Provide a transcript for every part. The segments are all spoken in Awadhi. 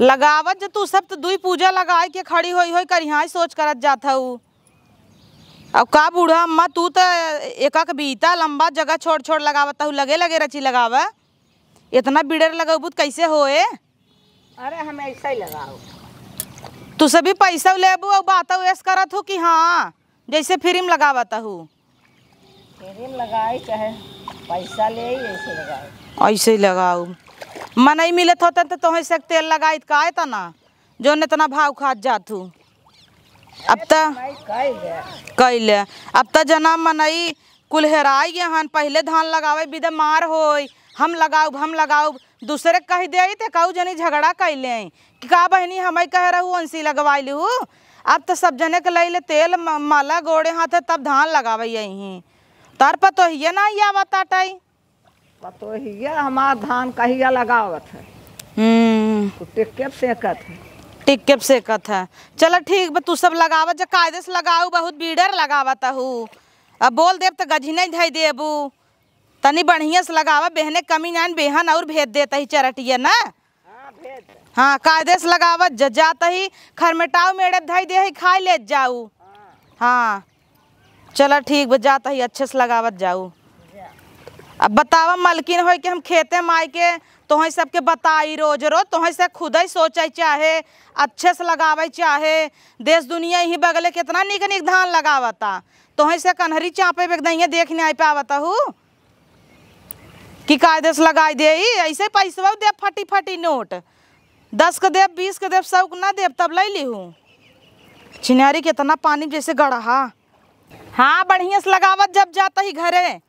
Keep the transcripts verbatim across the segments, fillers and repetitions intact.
लगावत जे तू सब तो दुई पूजा लगाए के खड़ी होई होई करिहाँ सोच करत जात हऊ। अब का बूढ़ा अम्मा, तू त एक एक बीता लंबा जगह छोड़ छोड़ लगावत हऊ, लगे लगे रची लगावा। इतना बिड़र लगबू त कैसे होए? अरे हम ऐसे ही लगाओ। तू सभी पैसा लेबू और बात ऐस करत हूँ कि हाँ, जैसे फ्री में लगावत हूँ। फ्री में लगाई चाहे पैसा ले, ऐसे लगाओ। ऐसे ही लगाओ। मनई मिलत होते तो तोहे से तेल लगाई त काहे तना, जौन इतना भाव खात जात हूँ। अब त मनई कइले। कइले। अब त जना मनई कुल हेराई गए हन। पहिले धान लगावे बिदे मार होई, हम लगाउब, हम लगाउब, दूसरे के कहि देई ते कहू जनी झगड़ा कइले कि का बहिनी हमई कहे रहू ओनसी लगवाई लिहू। अब त सब जने के लइले तेल म-, मला गोड़े हाथे तब धान लगावे यही। तार पतोहिए ना आवत आटई। पतोहिया हमार धान कहिया लगावत है। हम्म। तू टिक्के पे सेकत है। टिक्के पे सेकत है। चला ठीक बा, तू सब लगावत जा, कायदे से लगाऊ, बहुत बीड़र लगावत हू। अब बोल देब त गझी नहीं धई देबू। तनी बढ़िया से लगावा, बेहने कमी नान, बेहन और भेद देत ही चरटिया ना। हाँ, भेद दे। हाँ, कायदे से लगावत ज-, जात ही खरमेटाऊ मेड़े धई दे ही, खाई लेत जाऊ। हाँ। हाँ। चला ठीक बा, जात ही अच्छे से लगावत जाऊ। अब बतावा मलकिन होई कि हम खेते में आइके तोहई सबके बताई रोज रोज, तोहई से खुदई सोचे चाहे, अच्छे से लगावे चाहे। देश दुनिया यही बगले कितना निक निक धान लगावता, तोहई से कन्हरी चापे बेगदइया देख नहीं पावत हू कि कायदे से लगाई देई, ऐसे पैसवा देब फटी फटी नोट, दस के देब, बीस के देब, सौ के ना देब, तब लई लिहू। छिनारी कितना पानी जैसे गड़हा। हाँ, बढ़िया से लगावत जब जात ही घरे।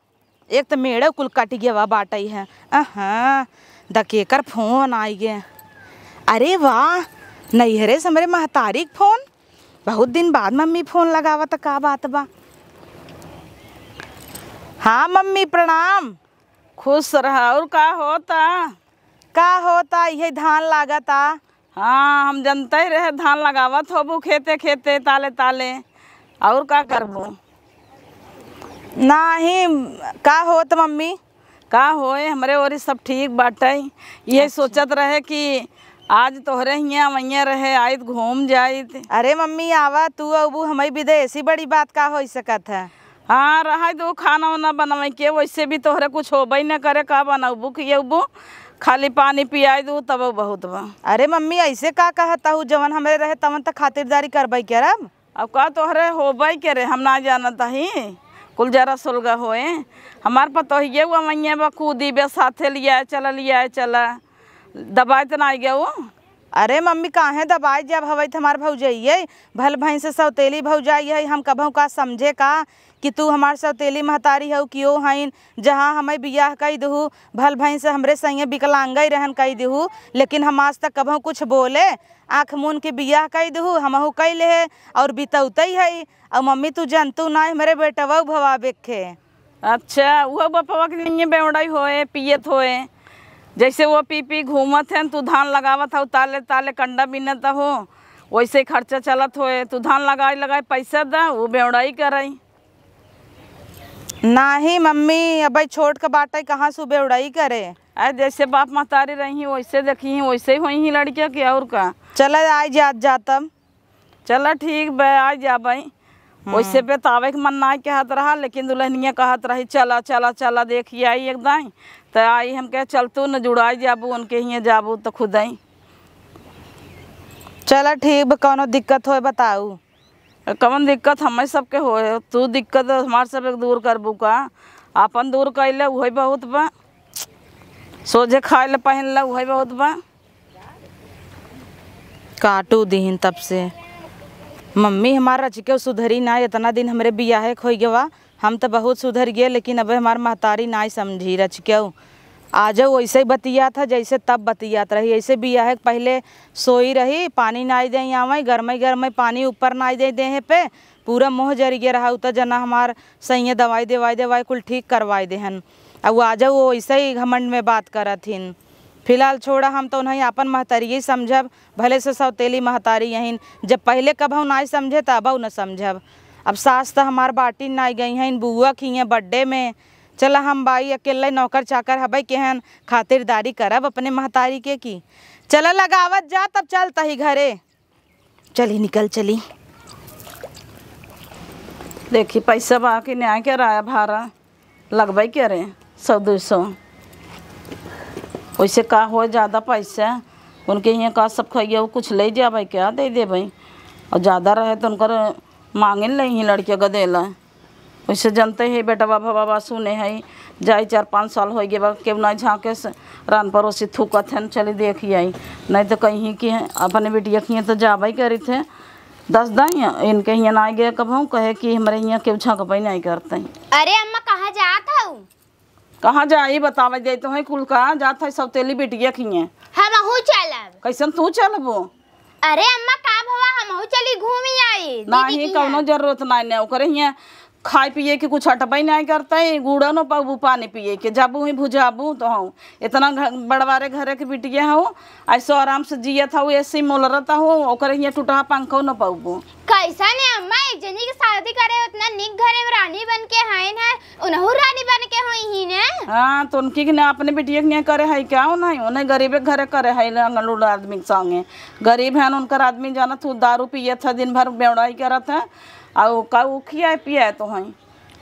एक त मेड़े कुल कटि गवा बाटई है। अहाँ, दकेकर फोन आई गे। अरे वाह, नैहरे से हमरे महतारी के फोन। बहुत दिन बाद मम्मी फोन लगावत, का बात बा? हाँ मम्मी, प्रणाम। खुश रह। और का होता? का होता, इहे धान लागता। हाँ, हम जनते ही रहे धान लगावत होबू खेते खेते, ताले ताले। और का करबू? नाही, का होत मम्मी? का होए, हमरे ओरी सब ठीक बाटे। यही अच्छा। सोचत रहे कि आज तोहरे हियाँ अवैया रहे, आइत घूम जाइत। अरे मम्मी, आवा, तू अबू हमई बिदेसी, बड़ी बात का होइ सकत है? हाँ, रहा दो, खाना वाना बनवे के, वैसे भी तोहरे कुछ होबे न करे, का बनौबू खियौबू, खाली पानी पियाई दू, तब बहुत बा। अरे मम्मी, ऐसे का कहत हऊ? जवन हमरे रहे तवन त खातिरदारी करबे करब। अब का तोहरे होबे करे, हम ना जानत ही, कुल जरा सोलगा होए। हमार पतोहिए हुआ मैया बा, कूदी बे साथे लिया चला, लिया चला, दबाइत ना गया वो। अरे मम्मी, काहे दबाई, जब हवई त हमार भौजइये, भल भैंस सौतेली भौजाई है, हम कबहूँ का समझे का कि तू हमार सौतेली महतारी हऊ कि ओ हईन, जहाँ हमें बियाह कई दहू, भल भैंस हमरे संगे विकलांगई रहन कई दहू, लेकिन हम आज तक कबहूँ कुछ बोले, आँख मून के बियाह कई दहू, हमहू कई लेहे और बितौतई है। और मम्मी, तू जानतू ना, हमरे बेटवा भवा बेखे। अच्छा, वो बपवा के लिए बेवड़ाई होए, पियत होए, जैसे वो पी पी घूमत हैं, तू धान लगावत हऊ, ताले ताले कंडा बीनत हो, वैसे खर्चा चलत होए, तू धान लगाई लगाई पैसा द, वो बेवड़ाई करई। नाही मम्मी, अबे छोट के बाटे, कहाँ से बेवड़ाई करे? अरे जैसे बाप महतारी रही, वैसे देखी, वैसे ही होई ही लड़किया के, और का। चला, आई जात जातम। चला ठीक बा, आ जाबई। हम्म। वैसे बतावे के मन ना कहत रहा, लेकिन दुल्हनिया कहत रही, "चला, चला, चला, देखी आई एक दाई।" त आई, हम कहे, "चल तू न जुड़ाई जाबू, उनके हियाँ जाबू त खुदई।" चला ठीक बा, कौनो दिक्कत होए बताऊ। कौन दिक्कत हमें सबके होए, तू दिक्कत हमार सब एक दूर करबू का? आपन दूर कैले उहे बहुत बा, सोझे खाए ले पहिन ले उहे बहुत बा। काटू दिहिन तब से। मम्मी हमार रचिके सुधरी ना, इतना दिन हमरे बियाहे के होई गवा, हम त बहुत सुधर गए, लेकिन अबे हमार महतारी नाई समझी रचिके। आजो वैसे ही बतियात है जैसे तब बतियात रही, ऐसे बियाहे के पहले सोई रही, पानी नाई दे आवे, गरमई गरमई पानी ऊपर नाई दे देहे पे, पूरा मुँह जरि गए रहा। उ त जना हमार सैया दवाई देवाई देवाई कुल ठीक करवाई देहन। अब वो आजो वो वैसे ही घमंड में बात करत हिन। फिलहाल छोड़ा, हम तो उन्हें आपन महतारी ही समझब, भले से सौतेली महतारी यहिन। जब पहले कबहू नाई समझे त अबऊ न समझब। अब सास त हमार बाटी नाई गई हैं बुआ की हैं बर्थडे में। चला हम बाई अकेले नौकर चाकर हबे केहन खातिरदारी करब अपने महतारी के की। चला लगावत जा, तब चलत ही घरे। चली निकल चली। देखी पैसा बा कि नाहीं, किराया भाड़ा लगबै करे, सौ दुइ सौ। वैसे का होए, ज्यादा पैसा उनके हियाँ का सब खइया, उ कुछ लै जाबै का, दै देबै। अउर ज्यादा रहे त उनकर माँगिन लइहीं लड़किया गदेला। वैसे जनते ही बेटवा भवा बा, सुने है, जाई चार पाँच साल होइ गए बा, केहू नाहीं झाँके से रान परोसी थूकत हन, चली देखि आई। नाहीं त कहीं कि अपने बिटिया के हियाँ त जाबै करित है, दस दाई इनके हियाँ नाहीं गए कबहूँ, कहे कि हमरे हियाँ केहू झाँकबै नाहीं करतै। अरे अम्मा, कहाँ जात हऊ? कहाँ जाई, बतावै देत है कुल का, जात है सौतेली बिटिया के हियाँ। हमहू चलब। कैसन तू चलबू? अरे अम्मा, का भवा, हमहू चली घूमी आई दीदी नाहीं, के कौनो हियाँ। जरूरत नाहीं ने, ओकरे हियाँ खाए पिए के कुछ अटबै नाहीं करतै, गुड़ो न पउबू पानी पिए के, जाबू ही भुजाबू तो हूँ। इतना घ-, बड़वारे घरे के बिटिया हऊ, ऐसो आराम से जियत हऊ, एसी मोलरत हऊ, ओकरे हियाँ टुटहा पंखो न पउबू। कैसन है अम्मा, एक जनी के शादी करे उतना निक घरे में रानी बन के हईन है, उनहू रानी बन के होइहीं ने। हाँ, तो उनकी के ना अपने बिटिया के नहीं करे है क्या? उन्हें, उन्हें गरीबे के घरे करे है, लंगड़ूड़ आदमी के संगे। गरीब है उनकर आदमी, जानत हू, दारू पियत है, दिन भर बेवड़ाई करत है, अउ का उ खियाए पियाए तो हैं?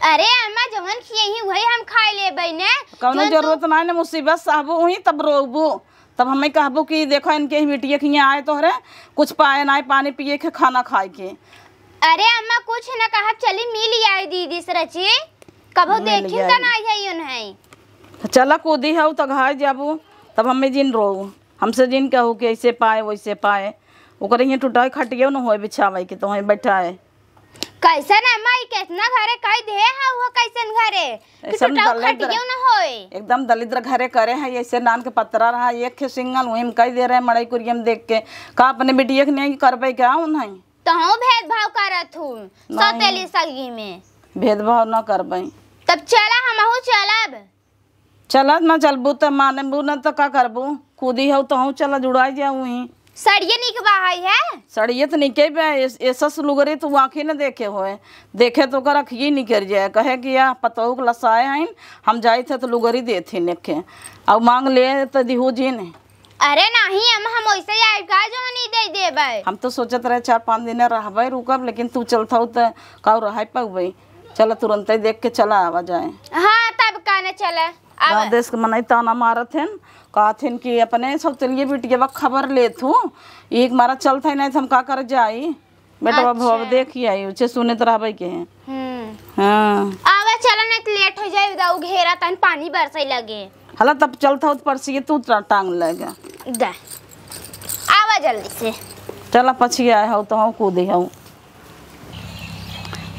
अरे अम्मा, जवन खियइहीं वही हम खाए लेबै ने। कौनो जरूरत नाहीं ने, मुसीबत सहबू हुई तब रोबू, तब हमें कहबू कि देखो इनके ही बिटिया के हियाँ आए तोहरे, कुछ पाए नाहीं पानी पिए के, खाना खाए के। अरे अम्मा, कुछ न कहब, चली मिल आई दीदी से रची, कबहू मिल देखिन त आई। नाहीं है उन्हें। चला कूदी हऊ त घाय जाबू, तब हमें जिन रोऊ, हमसे जिन कहू कि ऐसे पाए वैसे पाए, ओकरे हियाँ टुटाए खटियो न होए बिछावे के, तो वहीं बैठाए। कैसन अम्मा, ई केतना घरे कह दे है, वो कैसन घरे कि ऐसन टुटाऊ दलिद्र, खटियो न होए। एकदम दलिद्र घरे करे है, ऐसे नान के पतरा रहा, एक खे सिंगल, वही में कह दे रहे मड़ई कुरिया में देख के, का अपने बिटिया के नहीं करबै का उन्हें? तहूँ भेदभाव करत हूँ नहीं। सौतेली सगी में। भेदभाव न करबै। तब चला, हमहू चलब। चला, ना चलबू त मानबू ना त का करबू? कूदी हऊ तहूँ चला, जुड़ाई जाऊ ही। सड़िये निक बा है, है? सड़िये त निके बा, एस-, एसस लुगरी तू आँखी न देखे होए, देखे त ओकर अखिये निकर जाए, कहे कि या पतोहू के लसाए हईन, हम जाइत है त लुगरी देत ही नेखे, अउ माँग ले त दिहू जिन। अरे नाहीं, हम, हम वैसे ही आइब का, जोहनी दे देबै। हम तो सोचत रहे चार पाँच दिन रहबै, रुकब, लेकिन तू चलत हऊ त काऊ रह पउबै। चला तुरंते देख के चला आवा जाए। हाँ, तब का न चला, आवा। गाँव देश के मनई ताना मारत हन, कहत हन कि अपने सौतेलिये बिटिया बा खबर लेत हूँ, एक मारा चलत है, नाहीं त हम का कर जाई। बेटवा अच्छा। भव देखी आई, उचे सुनत रहबै के। हम्म। हाँ। आवा चला, नाहीं त लेट होइ जाई, उदा उ घेरा तन पानी बरसै लगे। हला तब चलत हऊ त परसिये तू टा-, टांग लेगा। दे। आवा जल्दी से। चला पछिया हऊ त हऊ कूदे हऊ।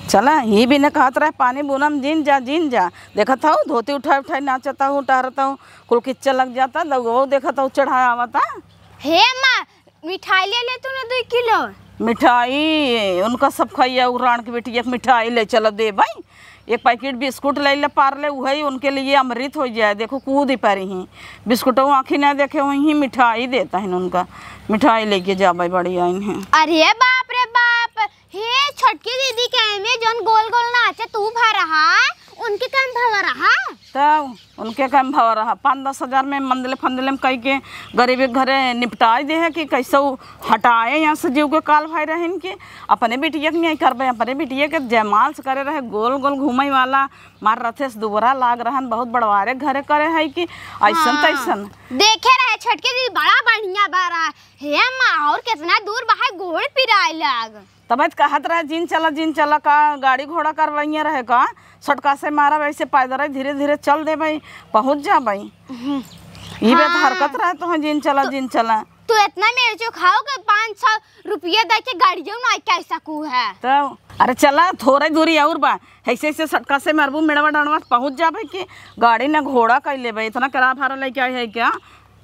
चला, ही भी न कहत रहे, पानी बुनम जिन जा, जिन जा। देखत हऊ, धोती उठाए उठाए नाचत हऊ, टहरत हऊ, कुल किच्चा लग जाता, दउगो देखत हऊ, चढ़ाए आवता। हे अम्मा, मिठाई ले ले तू ना दुइ किलो। मिठाई, उनका सब खइया, उ राण के बेटी एक मिठाई ले चल देबै। एक पैकेट बिस्कुट ले ले पार ले, उहई उनके लिए अमृत होइ जाए। देखो, कूद परी ही, बिस्कुटो आँखी ना देखे, वही मिठाई देता है उनका, मिठाई लेके जाबै बड़ी आइन है। अरे बाप रे बाप, हे छोटकी दीदी के में जौन गोल गोल नाचे तू भा रहा, उनके कम भवा रहा? तब उनके कम भवा रहा, पाँच दस हजार में मंदले फंदले में कई के गरीबी के घरे निपटाए दे है कि कैसे उ हटाए यहाँ से जीव के काल भाई रहन के। अपने बिटिया के नहीं करबे, अपने बिटिया के जयमाल से करे रहे, गोल गोल घूमे वाला, मार रथे से दुबरा लाग रहन, बहुत बड़वारे घरे करे है कि ऐसन हाँ। तैसन। देखे रहे छोटकी दीदी बड़ा बढ़िया बा रहा। हे अम्मा, और कितना दूर बा है, गोड़ पिराए लाग। तब आज कहत रहे, "जिन चला, जिन चला," का गाड़ी घोड़ा करवाइए रहे का? सटका से मारा, वैसे पैदल ही धीरे धीरे चल देबै, पहुँच जाबै। हम्म। ई बात हाँ। हरकत रहे तो, "जिन चला, तू, जिन चला।" तू इतना मिर्चो खाओ कि पाँच सौ रुपया दे के गाड़ियों ना कह सकू है। तो अरे चला, थोड़े दूरी और बा, ऐसे ऐसे सटका से मारबू, मेड़वा डांडवा पहुँच जाबै कि गाड़ी ना घोड़ा कर लेबै। इतना किराया भाड़ा लेके आए है क्या?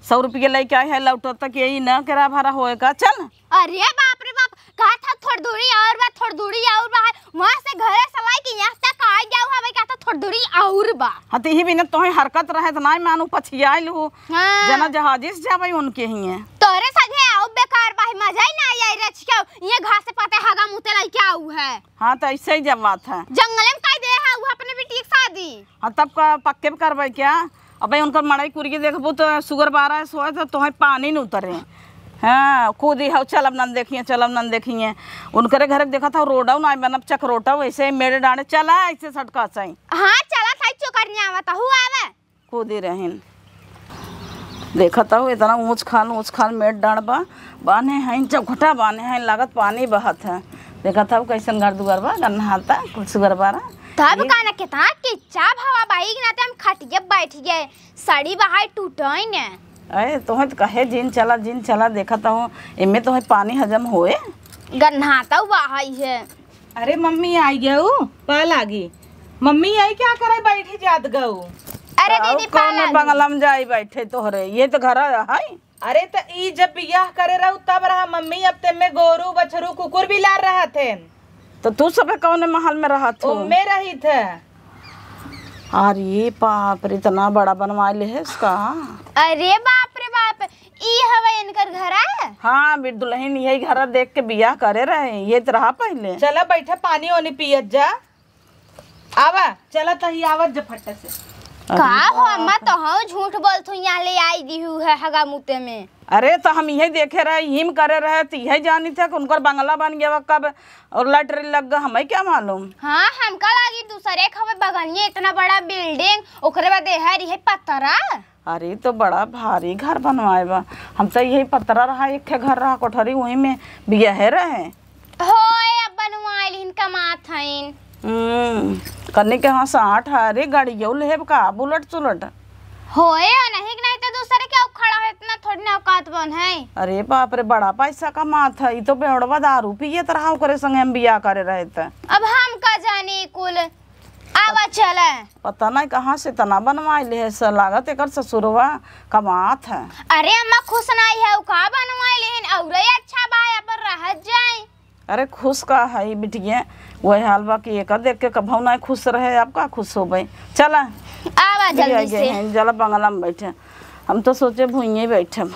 सौ रुपया लेके आए है, लौटत तक यही ना किराया भाड़ा होए का। चल। अरे बाप रे बाप, कहा था थोड़ दूरी और बा, थोड़ दूरी और बा, है वहाँ से घरे से लेके यहाँ तक आ गया हुआ, भाई कहा था थोड़ दूरी और बा। हाँ, तो यही बिना तोहे हरकत रहे तो नाई मानू पछियाइल हो। हाँ। जना जहाजी से जाबै उनके हिये। तोरे संगे आओ बेकार बा, मजा ही ना आई रचिका, ये घास से पते हगा मुते लाई क्या हुआ है? हाँ, तो ऐसे ही जब बात है। जंगले में कह दे है वो अपने बेटी की शादी। हाँ, तब का पक्के में करबै क्या? अबे उनकर मड़ई कुरिये देखबू तो सुगर बारह सोए तो तोहे पानी न उतरे। हाँ, कूदी हौ, चलब नन देखिए, चलब नन देखिए। उनकरे घर के देखत हौ रोडौ ना बनब, चकरोटौ वैसे मेरे डांडे चला ऐसे सटका सही। हाँ, चलत है चोकरिया आवत हूँ आवे। कूदी रहिन। देखत हौ इतना ऊँच खाल, ऊँच खाल मेड़ डांड बा, बान्हे हैं, चौखटा बान्हे हैं, लागत पानी बहत है। देखत हौ कैसन घर दुआर बा, गन्हाता, कुल सुगर बारा। तब ई का ना कितना किच्चा भवा बा, ई नाते हम खटिए बैठ गए, साड़ी बहाई टूटई ने। अरे तोहे तो कहे जिन चला, जिन चला, देखत हौ एमे तोहे पानी हजम होए। गन्हाता बहाई है। अरे मम्मी आई गऊ, पा लागी। मम्मी आई क्या करे बैठी जात गऊ? अरे तो दीदी, कौन पा लागी। बंगला में जाई बैठे तोहरे, ये तो घर है। अरे त ई जब बियाह करे रहू तब रहा मम्मी, अब ते में गोरू, बछरू, कुकुर, बिलार रहत हैं। तो तू सबे कौन महल में रहत हो? ओमे रही थे। अरे बाप रे, इतना बड़ा बनवा ले है इसका। अरे बाप रे बाप, ई हवे इनकर घर है? हाँ, बिर दुल्हन यही घर देख के बियाह करे रहे, ये तो रहा पहले। चला बैठा, पानी ओनी पियत जा। आवा, चला तही आवत जा फट्टा से। अरे का हो बाप अम्मा, रे। तो हम झूठ बोलत हूँ, यहाँ ले आई दी हूँ है हगा मुते में। अरे तो हम यही देखे रहे, हिम करे रहे, तो यही जानी थे कि उनकर बंगला बन गया कब और लैटरिन लग गया, हमें क्या मालूम। हाँ, हमका लागी दूसरे खबे बगनिए इतना बड़ा बिल्डिंग, ओकरे बाद एहर यही पतरा। अरे तो बड़ा भारी घर बनवाए बा, हम तो यही पतरा रहा, एक ठे घर रहा कोठरी, वही में बियाहे रहे। होए, अब बनवाइलिन, कमात हईन। हम्म, कन्नी के हाँ साठ है, अरे गाड़ियों लेब का, बुलेट सुलेट? होए, नहीं के नहीं तो दूसरे के खड़ा है, इतना थोड़ी ना औकात बन है। अरे बाप रे, बड़ा पैसा कमात है, ई तो बेवड़वा दारू पियत रहा, ओकरे संगे हम बियाह करे रहे त। अब हम का जानी कुल, आवा चले। पता नहीं कहाँ से इतना बनवाए ले है, स-, लागत एकर ससुरवा कमात है। अरे अम्मा खुश नहीं है, उ का बनवाए लेहिन, औरे अच्छा बा, अपन रहत जाए। अरे खुश का है बिटिया, वही हाल बा कि एकर देख के कभौ ना खुश रहे, अब का खुश होबे। चला। आवा जल्दी से। हैं, चला बंगला में बैठे। हम तो सोचे भुइये बैठब।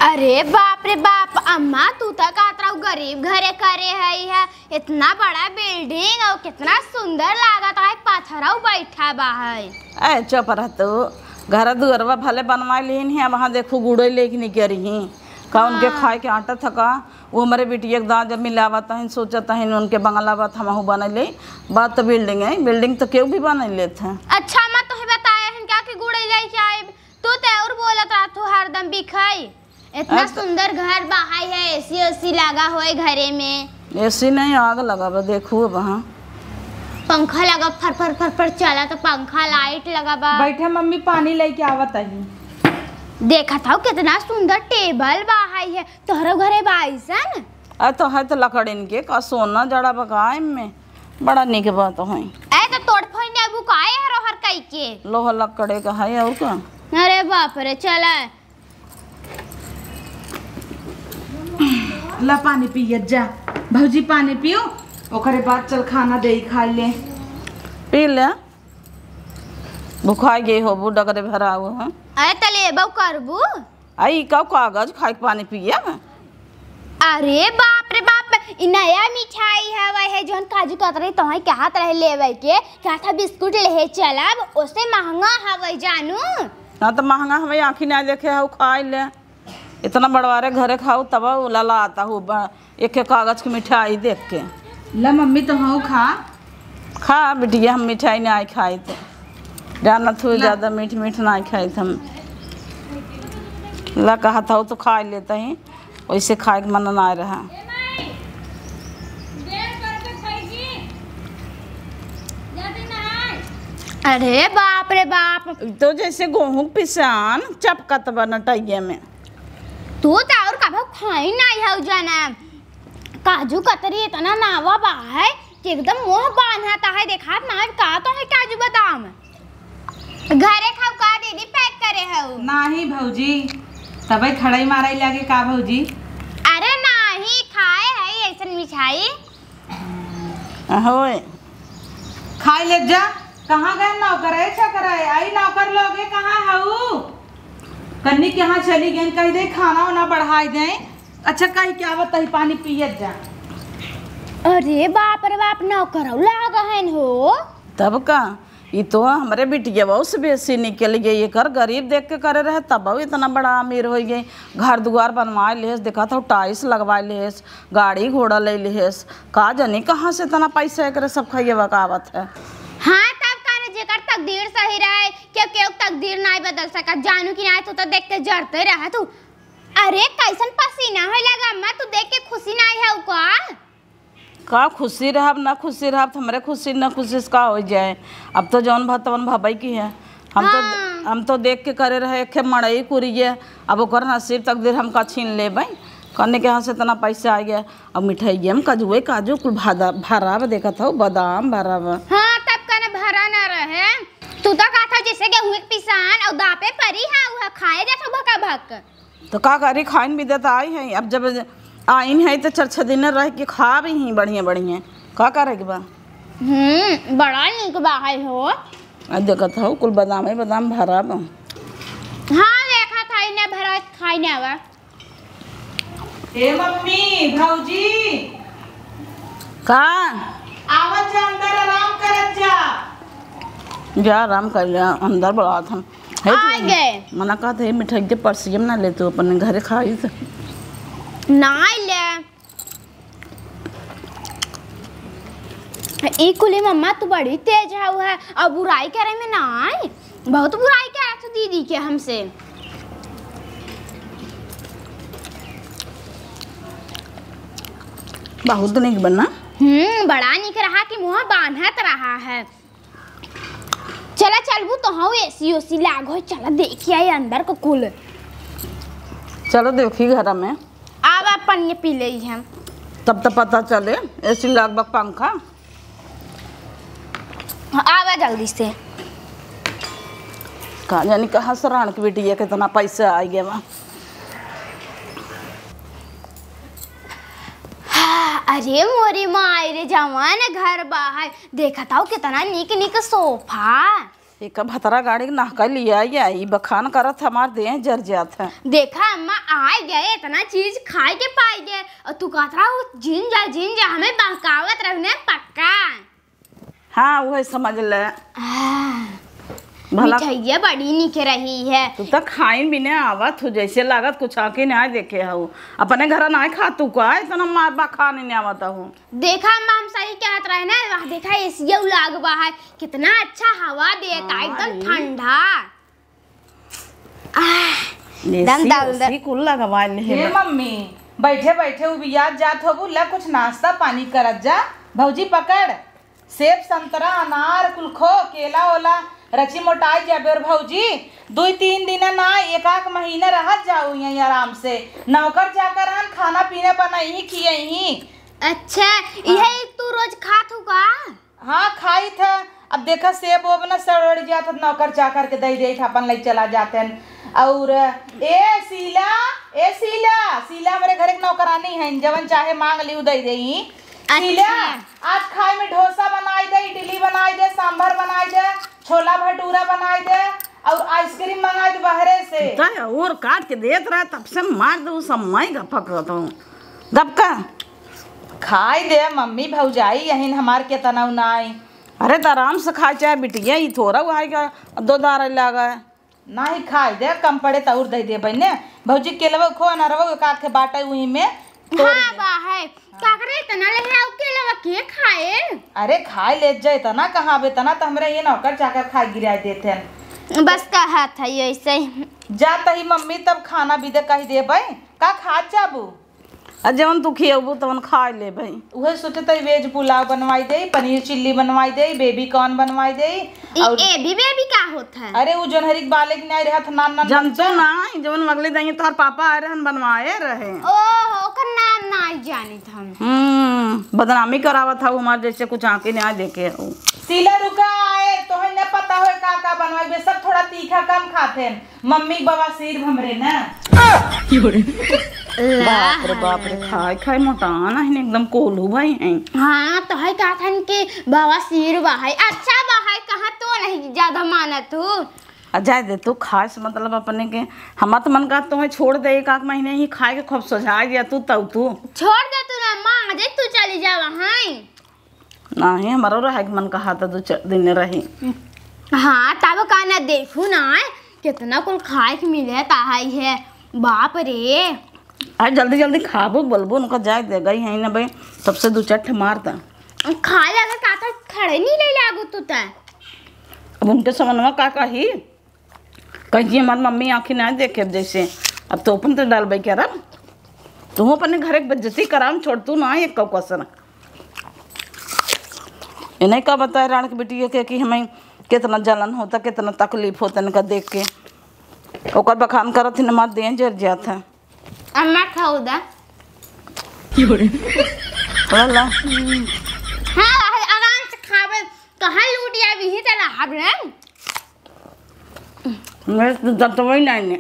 अरे बाप रे बाप, अम्मा तू तो कहत रहू गरीब घरे करे है, है इतना बड़ा बिल्डिंग और कितना सुंदर लागत है, पत्थरऊ बैठा बा है। ए चुप रह तू, घर दुअरवा भले बनवा लीन है, वहाँ देखू गुड़े लेके निकरी ही। का उनके हाँ। खाए के आटा थका, वो हमरे बिटिया के दाँत जब मिलावत हन, सोचत हन उनके बंगला बात हमहू बने ले। बात तो बिल्डिंग है, बिल्डिंग तो केहू भी बने लेत है। अच्छा, मैं तोहे बताए हन क्या कि गुड़े लेके आए, तू तो और बोलत रहा तू हरदम बिखाई। इतना अ, त- सुंदर घर बहाई है, एसी ओसी लगा होए घरे में। एसी नहीं, आग लगा बा, देखू अब हाँ। पंखा लगा फर फर फर फर चला तो पंखा लाइट लगा बा। बैठा मम्मी, पानी लेके आवत ही। देखत हौ कितना सुंदर टेबल बहाई है, तोहरो घरे बा अइसन? अरे तो है तो लकड़िन के, का सोना जड़ा बा का एमे? बड़ा निक बात है। ए तो तोड़ फोड़ ने अबू काहे हरो हर कई के? लोहा लकड़े का है और का? अरे बाप रे, चला। ला पानी पियत जा। भौजी पानी पियो, ओकरे बाद चल खाना दे खा ले। पी ले। भुखाई गई होबू, डगरे भराऊ है। अरे त लेबो करबू। आई का कागज खाए के पानी पिए में? अरे बाप रे बाप, ई नया मिठाई हवे है जौन काजू कतरी तोहे कहत रहे लेवे के, कहत है बिस्कुट लेहे चलब, ओसे महंगा हवे जानू। ना तो महंगा हवे, आँखी ना देखे हऊ, खाई ले। इतना बड़वारे घरे खाऊ तब उ लला आता हूँ ब-, एक एक कागज की मिठाई देख के। ला मम्मी तो हऊ खा। खा बिटिया, हम मिठाई ना खाई थे। जानत हुए ला। ज्यादा मीठ मीठ ना खाई थे हम। ला कहा था तो खा लेते ही, वैसे खाए के मन ना रहा। अरे बाप रे बाप। तो जैसे गेहूं के पिसान चपकत बा नटैया में। तू तो और कभो खाई नहीं हऊ जाना। काजू कतरी इतना नावा बा है कि एकदम मुंह बान्हता है, देखात ना है का तो है काजू बादाम। घरे खाऊ का दीदी, पैक करे हऊ? नाही भौजी, तबे खड़ई मारई लागे का भौजी? अरे नाही, खाए है ऐसन मिठाई। होए। खाई ले जा। कहाँ गए नौकर? ए छकरा, आई नौकर लोगे, कहाँ हऊ? कन्नी के यहाँ चली गई, कही दे खाना वाना बढ़ाई दे। अच्छा, कही क्या बताई, पानी पियत जा। अरे बाप रे बाप, नौकरौ लाग हन हो। तब का, ई तो हमरे बिटियवो से बेसी निकल गई। एकर गरीब देख के करे रहे, तब इतना बड़ा अमीर होइ गई। घर दुआर बनवाए लेस, देखत हो, टाइल्स लगवाए लेस, गाड़ी घोड़ा ले लेस। का जानी कहाँ से इतना पैसा एकरे सब खइयवा का आवत है। हाँ, तब का न, जेकर तकदीर सही रहे, केहू, केहू तकदीर नाई बदल सकत। जानू कि नाई, तू तो देख के जरते रहे तू। अरे, कैसन पसीना होए लगा अम्मा, तू देख के खुशी नाई है का? का खुशी रहब, ना खुशी रहब, त हमरे खुशी ना खुशी से का होइ जाए। अब तो जौन भा तवन भबई की है। हम तो, हाँ। हम तो देख के करे रहे, एक मड़ई कुरिये, अब ओकर नसीब तकदीर हमका छीन लेबे। कने के यहाँ से इतना पैसा आ गया, अब मिठाइये में कजुए, काजू कुल भादा, भराब देखत हो, बादाम भराब। हाँ, तब कने भरा ना रहे। तू तो कहत हो जैसे गेहूं के पिसान और दापे परी है, वह खाए जात हो भका भक। तो का करी, खाइन भी देता आई है। अब जब आइन है तो चार छह दिन रह के खा भी ही बढ़िया बढ़िया। का करे के बा? हम्म, बड़ा नीक बा है हो। आ देखत हो, कुल बादामे बादाम भरा बा। हाँ, देखत है, इन्हें भरा खाई ना बा। ए मम्मी, भौजी। का? आवत जा, अंदर आराम करत जा। जा, आराम कर जा, अंदर बुलावत हम। हे आ तू, गए। मना कहत है, मिठाई के परसियम ना ले, तू अपने घरे खाई से। ना ले। ई कुली मम्मा, तू बड़ी तेज हऊ है, और बुराई करे में ना आए, बहुत बुराई करे तू दीदी के हमसे। बहुत नीक बना। हम्म, बड़ा नीक रहा कि मुँह बांधत रहा है। चला चलबू तो हाँ, एसी ओसी लाग हो, चला देखी आई अंदर को कुल। चलो देखी घर में। आवा पनिया पी ले हम। तब तो पता चले एसी लाग बा पंखा। हाँ, आवा जल्दी से। का जानी कहाँ से रान के बिटिया कितना पैसा आ गया बा। हाँ, अरे मोरी माई रे, जवान घर बा है। देखत हौ कितना नीक नीक सोफा। एका भतरा गाड़ी के नहका लिया या, ई बखान करत हमार देह जर जात है। देखा अम्मा, आए गए, इतना चीज खाए के पाए गए, और तू कहत रहा, "जिन जा, जिन जा," हमें बहकावत रहने पक्का। हाँ, उहे समझ ले। आह, भला मिठाइया बड़ी निक रही है। तू तो खाइन भी नहीं आवत हो, जैसे लागत कुछ आके नहीं देखे हो। अपने घर नहीं खा तू का, इतना मार बा खाने नहीं आवत हो। देखा अम्मा, हम सही कहत रहे ना, वहाँ देखा एसिया लाग बा है, कितना अच्छा हवा देता, हाँ, एकदम ये ठंडा। आह, एसी दम, दम, दम। ओसी कुल लगवा ले हे है। मम्मी, बैठे बैठे उबियात जात होबू, ला कुछ नाश्ता पानी करत जा। भौजी पकड़, सेब, संतरा, अनार कुल खो, केला ओला, रची मोटाई जाबे। और भौजी, दुई तीन दिन ना, एक आक महीना रहत जाऊ यहीं आराम से। नौकर चाकर हन, खाना पीना बनइही, खियइही। अच्छा, हाँ। इहे तू रोज खात हू का? हाँ, खाई था। अब देखा, सेब ओब ना सड़ जात, नौकर चाकर के दे देत, अपन लई चला जाते हैं। और ए शीला, ए शीला, शीला हमरे घर के नौकरानी है, जवन चाहे मांग लियो दे देई। अच्छा। शीला, आज खाए में डोसा बनाई दे, इडली बनाई दे, सांभर बनाई दे, छोला भटूरा बनाई दे, और आइसक्रीम मंगाई दे बहरे से। तय और काट के देत रहे, तब से मार दे, उ समय गपक रहता हूँ। गपका। खाई दे मम्मी, भौजाई यहिन हमार केतना नाई। अरे त आराम से खाए चाहे बिटिया, ई थोड़ा उहाई का दो दार लागा। नाही खाई दे, कम पड़े त और दे दे बने। भौजी केलवा खो, अनरवा एक आध ठे बाटे उही में तोड़ हाँ, ले। बा है। काकरे इतना ले आओ केलवा के खाए? अरे खाए ले जा, इतना कहाँ बे, इतना त हमरे ये नौकर चाकर खाए गिराए देते हैं। बस कहा था ये ऐसे ही। जा तही मम्मी तब खाना भी दे कही दे भाई, का खा जाबू? आ जवन तू खियबू तवन खाए लेबे। उहे सोचे तई वेज पुलाव बनवाई देई, पनीर चिल्ली बनवाई देई, बेबी कॉर्न बनवाई देई। ई और ए भी बेबी का होत है? अरे उ जोनहरी के बाले के नाई रहत नान नान जनतो बच्चा। ना, जवन अगले दिन तोहर पापा आए रहन बनवाए रहे। ओहो, ओकर नाम नाई जानित हम। हम्म, बदनामी करावत हऊ हमार, जैसे कुछ आँखी नाई देखे हऊ। शीला रुका, आए तोहे न पता होए का का बनवाई बे, सब थोड़ा तीखा कम खाते हैं। मम्मी के बवासीर हमरे ना। बाप रे बाप रे, खाए खाए मोटान है, एकदम कोल्हू भाई हैं। हाँ, तो है कहत हन कि बवासीर बा है, अच्छा बा है, कहाँ तो नहीं ज्यादा मानत हूँ। आ जाए दे तू, खाए से मतलब अपने के, हमार तो मन का तुम्हें छोड़ दे, एक आध महीने ही खाए के खूब सोझा दिया तू, तब तू। छोड़ दे तू ना, माँ, जे तू चली जावा, हाँ। नाही, हमरो रहे के मन कहा था दो चार दिन रही। हाँ, तब का ना, देखू ना, कितना कुल खाए के मिले ताहाई है। बाप रे। अरे जल्दी जल्दी खाबो बोलबो, उनका जाए दे, गई है ना भाई, तब से दो चार ठे मार दा। खाए लगे का था, खड़े नहीं ले लागू तू तै। अब उनके समनवा का कही, कहीं हमार मम्मी आँखी ना देखे जैसे, अब तो अपन तो डालबे क्या रब, तू अपने घर एक बेइज्जती कराम छोड़, तू ना एक कौ कसर। इन्हें का बताए राण के बिटिया के कि हमें कितना जलन होता, कितना तकलीफ होता इनका देख के। ओकर बखान करत ही न, मार देह जर जात है। अम्मा खाऊ दा। ला, ला। हाँ, आराम से खावे, कहाँ लूट आवी ही तेरा हाबड़े। मेरे तो दतवई नहीं ने।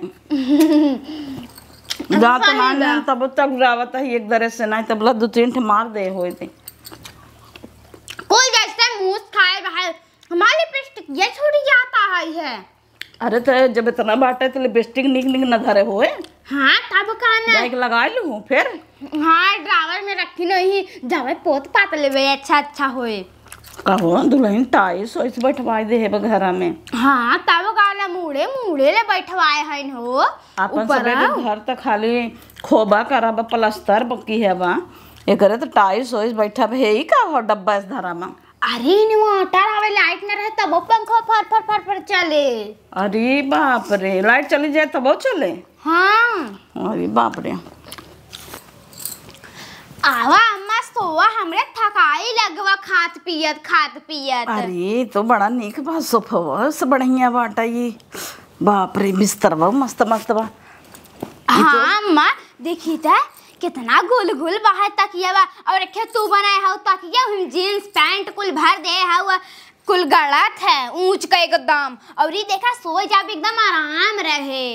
दांत सही ना बा। ने तब तक जावत है एक दरे से, नहीं तब ला दो तीन ठे मार दे होए थे। कोई जैसे मूस खाए बाहर, हमारे लिपस्टिक ये छूट जाता है, है। अरे तो जब इतना बाटे तो लिपस्टिक निक निक न धरे होए। हाँ, तब का ना। जाए के लगा लूँ फिर। हाँ, ड्रावर में रखी नहीं, जावे पोत पात लेवे, अच्छा अच्छा होए। कहो दुल्हन टाई सोइस बैठवाए दे है घरा में। हाँ, तब का ना, मूड़े मूड़े ले बैठवाए हन हो। अपन ऊपर सबे के आओ। घर त खाली खोबा करब, प्लास्टर बकी है बा। एकरे त टाई सोइस बैठब है ही का हो डब्बा इस धरा में। अरे, inverter आवे, लाइट न रहे, तबो पंखा फर, फर, फर, फर चले। अरे बाप रे, लाइट चली जाए तबो चले? हाँ। अरे बाप रे। आवा अम्मा, सोवा, हमरे थकाई लगवा खात पियत, खात पियत। अरे, तो बड़ा नीक बा, सोफवा से बढ़िया बाटा ये। बाप रे, बिस्तरवा मस्त, मस्त बा। ई तो हाँ अम्मा, देखी त कितना गुल गुल बा है तकिया बा, और एक तू बनाए हौ तकिया, हम जींस पैंट कुल भर दे हौ, कुल गलत है, ऊंच का एकदम। और ई देखा, सोए जाब एकदम आराम रहे।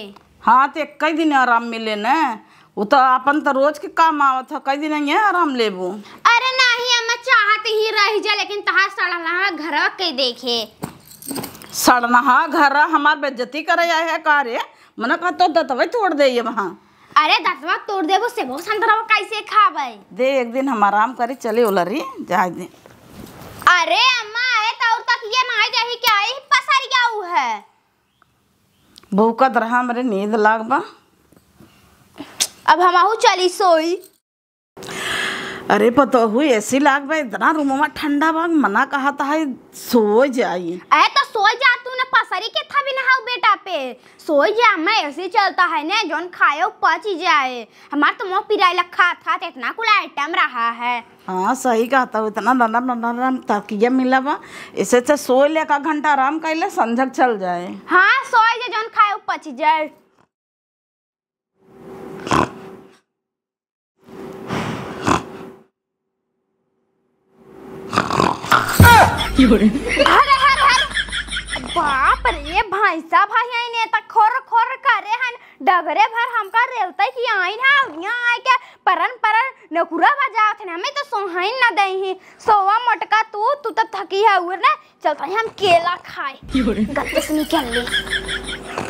हाँ, तो एक दिन आराम मिले न, उ तो अपन तो रोज के काम आवत है, कई दिन ये आराम लेबू? अरे नहीं अम्मा, चाहत ही रह जा, लेकिन तहार सड़नहा घरवा के देखे। सड़नहा घर हमार बेइज्जती करे आए है का रे? मना का तो दतवे तोड़ दे ये वहाँ। अरे दतवा तोड़ देबो, सेबो संतरवा कैसे खाबे? दे, एक दिन हम आराम करी, चली ओलरी, जाए दे। अरे अम्मा, आए तो और तक ये ना जाही क्या? ई पसर गया उ है। भूकत रहा, हमरे नींद लाग बा। अब हमहू चली सोई। अरे पतोहू, एसी लाग बा, इतना रूमवा ठंडा बा, मना कहत है सो जाई। अरे तो सो जा तू ना, पसरी के था भी ना हऊ बेटा पे, सो जा, मैं एसी चलता है ने, जौन खायो पच जाए। हमार तो मुंह पिराए लग खात खात, इतना कुल आइटम रहा है। हाँ सही कहत हऊ, इतना नरम नरम तकिया मिला बा, इसे अच्छा सोए ले, एक घंटा आराम कर ले, संझक चल जाए। हाँ सोए जा, जौन खायो पच जाए। अरे, अरे, अरे, बाप रे, भैंसा भाई ने त खोर खोर करे हन, डगरे भर हमका रेलते कि आइन है, यहाँ आए के परन परन नकुरा बजावत हन, हमें तो सोहाइन न दई ही। सोवा मोटका तू, तू तो थकी है उर ने, चल तनी हम केला खाए। गत्ते से निकल ले।